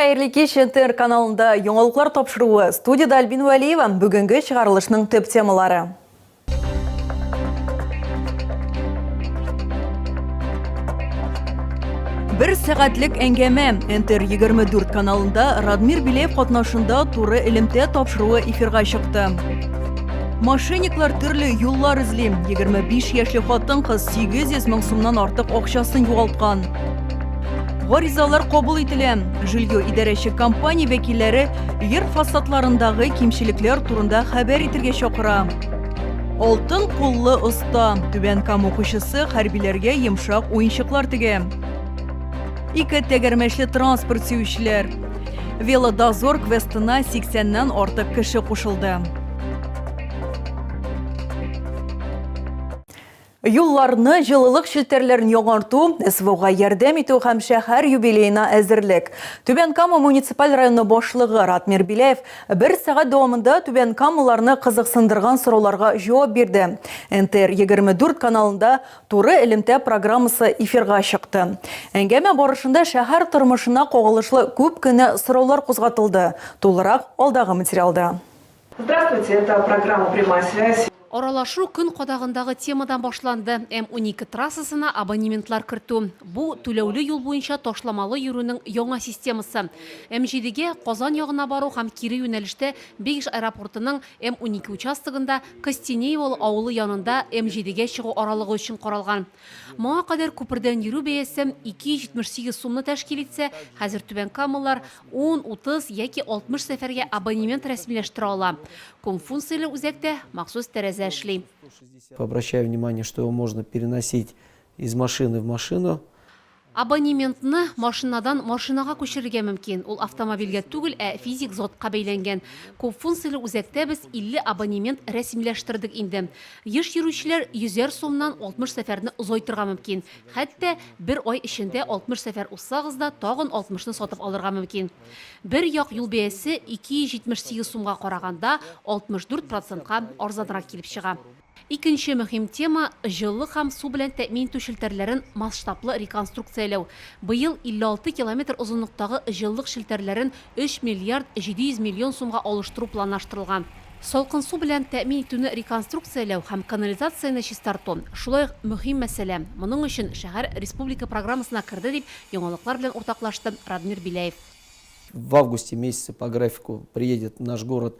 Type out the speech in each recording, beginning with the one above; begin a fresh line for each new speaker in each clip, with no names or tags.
Хәерле кич, НТР каналында яңалыклар тапшыруы. Студиядә Альбина Вәлиева. Бүгенге чыгарылышның төп темалары. Бер сәгатьлек әңгәмә НТР 24 каналында Радмир Беляев катнашында туры элемтә тапшыруы эфирга чыкты. Мошенниклар төрле юллар эзли. 25 яшьлек хатын-кыз 800 мең сумнан артык акчасын югалткан. Гаризалар кабул ителә. Жилье идарәче компания вәкилләре йорт фасадларындагы кимчелекләр турында хәбәр итергә чакыра. Алтын куллы оста Түбән Кама укучысы хәрбиләргә йомшак уенчыклар тегә. Ике тәгәрмәчле транспорт сөючеләр. Велодозор квестына 80-нән артык кеше кушылды. Юлларны, җылылык челтәрләрен яңарту, СВОга ярдәм итү һәм шәһәр юбилеена әзерлек. Түбән Кама муниципаль районы башлыгы Ратмир Беляев бер сәгать дәвамында Түбән Камаларны кызыксындырган сорауларга җавап бирде. НТР 24 каналында туры элемтә программасы эфирга чыкты. Әңгәмә барышында шәһәр тормышына кагылышлы күп кенә сораулар кузгатылды. Тулырак алдагы материалда.
Здравствуйте, это программа «Прямая связь».
Аралашу көн кадагындагы темадан башланды, М-12 трассасына абонементлар кертү. Бу, түләүле юл буенча ташламалы йөрүнең яңа системасы. М-7 гә Казан ягына бару һәм кире юнәлештә Бигеш аэропортының М-12 участогында Костенеево авылы янында М-7 гә чыгу аралыгы өчен каралган. Моңа кадәр күпердән йөрү бәясе 278 сумны тәшкил итсә, хәзер түбәнкамалылар 10, 30 яки 60 сәфәргә абонемент рәсмиләштерә ала. Күпфункцияле үзәктә махсус тәрәзә эшли.
Обращаю внимание, что его можно переносить из машины в машину.
Абонементны машинадан машинага күчерергә мөмкин. Ул автомобильгә түгел, ә физик затка бәйләнгән. Күпфункцияле үзәктә без 50 абонемент рәсмиләштердек инде. Еш йөрүчеләр йөзәр сумнан 60 сәфәрне озайтырга мөмкин. Хәтта бер ай эчендә 60 сәфәр узсагыз да, тагын 60-ны сатып алырга мөмкин. Бер як юл бәясе 278 сумга караганда 64 процентка арзанрак килеп чыга. Икенче мөһим тема, җылылык һәм су белән тәэмин итү челтәрләрен масштаблы реконструкцияләү. Быел 56 километр озынлыктагы җылылык челтәрләрен 3 миллиард 700 миллион сумга алыштыру планлаштырылган. Салкын су белән тәэмин итүне реконструкцияләү һәм канализацияне чистарту, шулай ук мөһим мәсьәлә. Моның өчен шәһәр республика программасына керде, дип яңалыклар белән уртаклашты Радмир Беляев.
В августе месяце по графику приедет в наш город.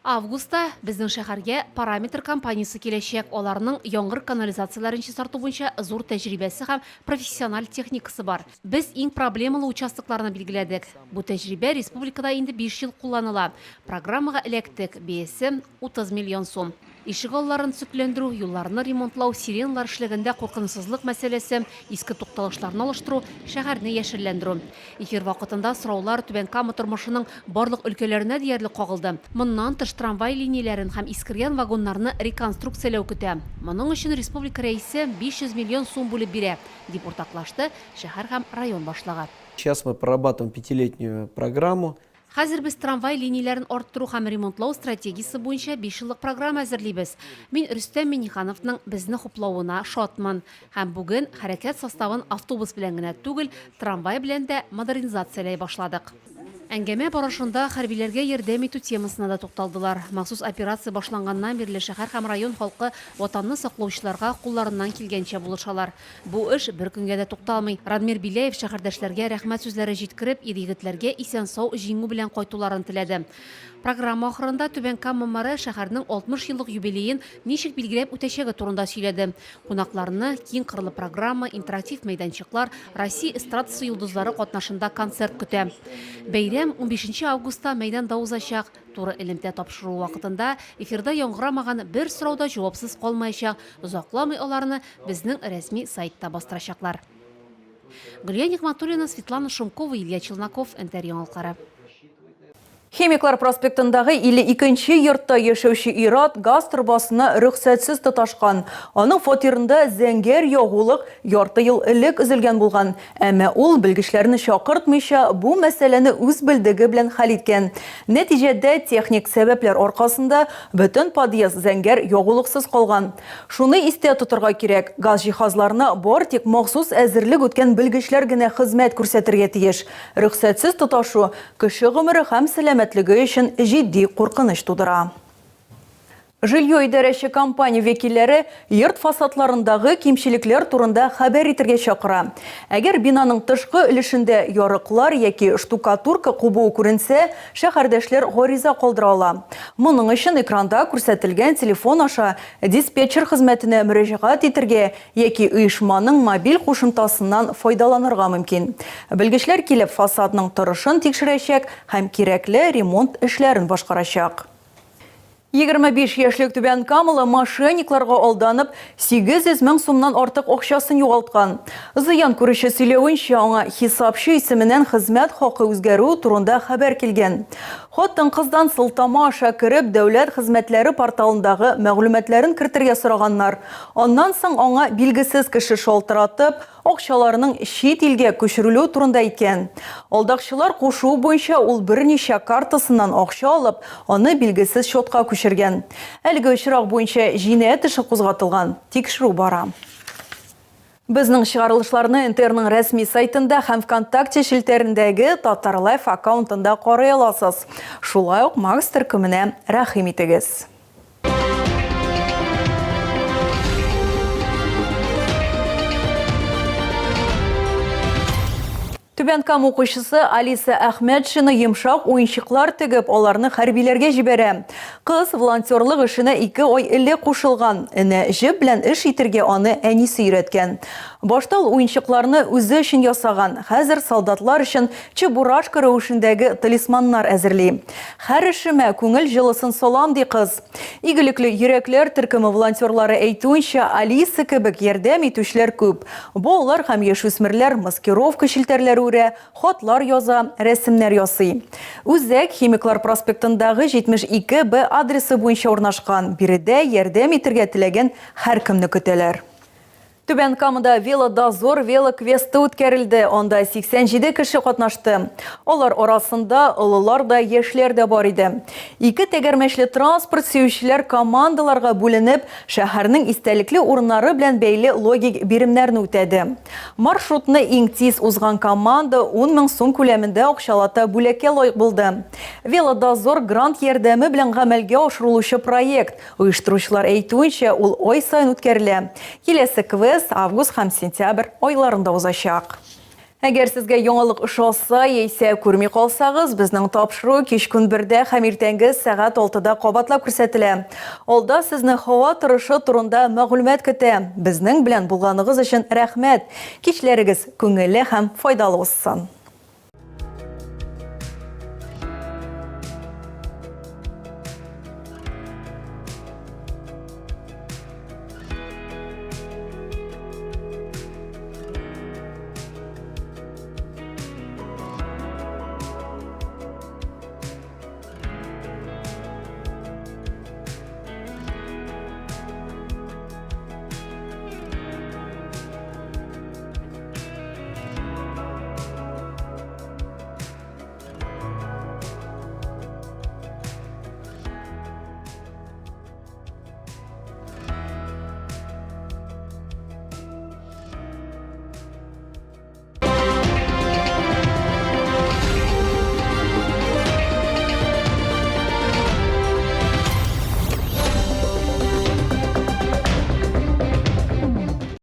Августта безнең шәһәргә Параметр компаниясе киләчәк, аларның яңгыр канализацияләрен чистарту буенча зур тәҗрибәсе һәм профессиональ техникасы бар. Без иң проблемалы участокларны билгеләдек. Бу тәҗрибә республикада инде биш ел кулланыла. Программага эләктек, бәясе, 30 миллион сум. Ишегалларын төзекләндерү, юлларны ремонтлау, сиреналар эшләгәндә куркынычсызлык мәсьәләсе, иске тукталышларны алыштыру, шәһәрне яшелләндерү. Эфир вакытында сораулар Түбән Кама тормышының барлык өлкәләренә диярлек кагылды. Моннан тыш, трамвай линияләрен һәм искергән вагоннарны реконструкцияләү көтә. Моның өчен республика Рәисе 500 миллион сум бүлеп бирә, дип уртаклашты шәһәр һәм район башлыгы.
Сейчас мы прорабатываем пятилетнюю программу.
Хәзер без трамвай линияләрен арттыру һәм ремонтлау стратегиясе буенча бишеллык программа әзерлибез. Мин Рөстәм Миңнехановның безне хуплавына шатмын. Һәм бүген хәрәкәт составын автобус белән генә түгел, трамвай белән дә модернизацияләй башладык. Әңгәмә барышында хәрбиләргә ярдәм итү темасына да тукталдылар. Махсус операция башланганнан бирле шәһәр һәм район халкы Ватанны саклаучыларга кулларыннан килгәнчә булышалар. Бу эш бер көнгә дә тукталмый. Радмир Беляев шәһәрдәшләргә рәхмәт сүзләре җиткереп, ир-егетләргә исән-сау җиңү белән кайтуларын теләде. Программа ахырында Түбән Кама мэры шәһәрнең 60 еллык юбилеен ничек билгеләп үтәчәге турында сөйләде. Кунакларны киң кырлы программа, интерактив мәйданчыклар, Россия эстрадасы йолдызлары катнашында концерт көтә. Бәйрәм унбишенче августта мәйданда узачак. Туры элемтә тапшыруы вакытында эфирда яңгырамаган бер сорау да җавапсыз калмаячак, озакламый аларны безнең рәсми сайтта бастырачаклар. Гөлия Нигъмәтуллина, Светлана Шумкова, Илья Челноков, НТР Яңалыклары.
Химиклар проспектындагы 52 нче йортта яшәүче ир-ат газ торбасына рөхсәтсез тоташкан. Аның фатирында зәңгәр ягулык ярты ел элек өзелгән булган. Әмма ул, белгечләрне чакыртмыйча, бу мәсьәләне үз белдеге белән хәл иткән. Нәтиҗәдә, техник сәбәпләр аркасында, бөтен подъезд зәңгәр ягулыксыз калган. Шуны истә тотырга кирәк, газ җиһазларына бары тик махсус әзерлек үткән белгечләр генә хезмәт күрсәтергә тиеш. Рөхсәтсез тоташу кеше гомере һәм сәламәтлеге өчен җитди куркыныч тудыра. Жилье идарәче компания вәкилләре йорт фасадларындагы кимчелекләр турында хәбәр итергә чакыра. Әгәр бинаның тышкы өлешендә ярыклар яки штукатурка кубуы күренсә, шәһәрдәшләр гариза калдыра ала. Моның өчен экранда күрсәтелгән телефон аша диспетчер хезмәтенә мөрәҗәгать итергә яки оешманың мобиль кушымтасыннан файдаланырга мөмкин. Белгечләр килеп фасадның торышын тикшерәчәк һәм кирәкле ремонт эшләрен башкарачак. 25 яшьлек Түбән Камалы мошенникларга алданып, 800 мең сумнан артык акчасын югалткан. Зыян күрүче сөйләвенчә, аңа хисапчы исеменнән хезмәт хакы үзгәрү турында хәбәр килгән. Хатын-кыздан сылтама аша кереп, дәүләт хезмәтләре порталындагы мәгълүматларын кертергә сораганнар. Аннан соң аңа билгесез кеше шалтыратып, акчаларының чит илгә күчерелүе турында әйткән. Алдакчылар кушуы буенча ул берничә картасыннан акча алып, аны билгесез счетка күчергән. Әлеге очрак буенча җинаять эше кузгатылган, тикшерү бара. Безнең чыгарылышларны НТРның рәсми сайтында һәм ВКонтакте челтәрендәге Татарлайф аккаунтында карый аласыз. Шулай ук Макс төркеменә рәхим итегез. Түбән Кама укучысы Алиса Әхмәтшина йомшак уенчыклар тегеп, аларны хәрбиләргә җибәрә. Кыз волонтерлык эшенә ике ай элек кушылган. Энә җеп белән эш итергә аны әнисе өйрәткән. Башта ул уенчыкларны үзе өчен ясаган, хәзер солдатлар өчен чебурашка рәвешендәге талисманнар әзерли. Һәр эшемә күңел җылысын салам, ди кыз. Игелекле йөрәкләр төркеме волонтерлары әйтүенчә, Алиса кебек ярдәм итүчеләр күп. Балалар һәм яшүсмерләр маскировка челтәрләре үрә, хатлар яза, рәсемнәр ясый. Үзәк Химиклар проспектындагы 72 Б адресы буенча урнашкан. Биредә ярдәм итергә теләгән һәркемне көтәләр. Түбән Камада Велодозор велоквесты үткәрелде, анда 87 кеше катнашты. Алар арасында олылар да, яшьләр дә бар иде. Ике тәгәрмәчле транспорт сөючеләр командаларга бүленеп, шәһәрнең истәлекле урыннары белән бәйле логик биремнәрне үтәде. Маршрутны иң тиз узган команда 10 мең сум күләмендә акчалата бүләккә лаек булды. Велодозор грант ярдәме белән гамәлгә ашырылучы проект. Оештыручылар әйтүенчә, ул ай саен үткәрелә. Киләсе квест август һәм сентябрь айларында узачак. Әгәр сезгә яңалык ошаса яисә күрми калсагыз, безнең тапшыру кичке унбердә һәм иртәнге сәгать алтыда кабатлап күрсәтелә. Алда сезне һава торышы турында мәгълүмат көтә. Безнең белән булганыгыз өчен рәхмәт! Кичләрегез күңелле һәм файдалы узсын!